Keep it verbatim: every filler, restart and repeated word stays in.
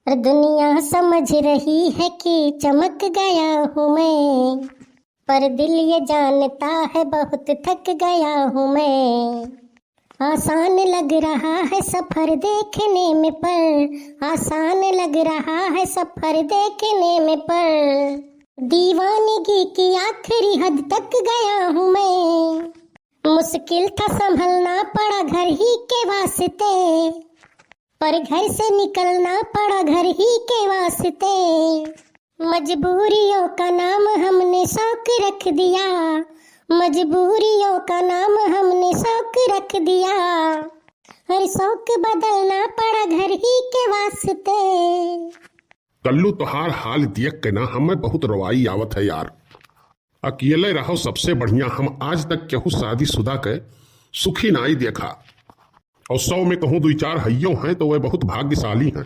और दुनिया समझ रही है कि चमक गया हूँ मैं, पर दिल ये जानता है बहुत थक गया हूँ मैं। आसान लग रहा है सफर देखने में, पर आसान लग रहा है सफर देखने में, पर दीवानगी की आखिरी हद तक गया हूँ मैं। मुश्किल था संभलना पड़ा घर ही के वास्ते, पर घर से निकलना पड़ा घर ही के वास्ते। मजबूरियों का नाम हमने शौक रख दिया, मजबूरियों का नाम हमने शौक रख दिया, और शौक बदलना पड़ा घर ही के वास्ते। कल्लू, तोहार हाल देख के ना हमें बहुत रोवाई आवत है यार। अकेले रहो सबसे बढ़िया। हम आज तक केहू शादीशुदा के सुखी नाई देखा। और सौ में कहूँ दुई चार हइयो हैं तो वह बहुत भाग्यशाली हैं।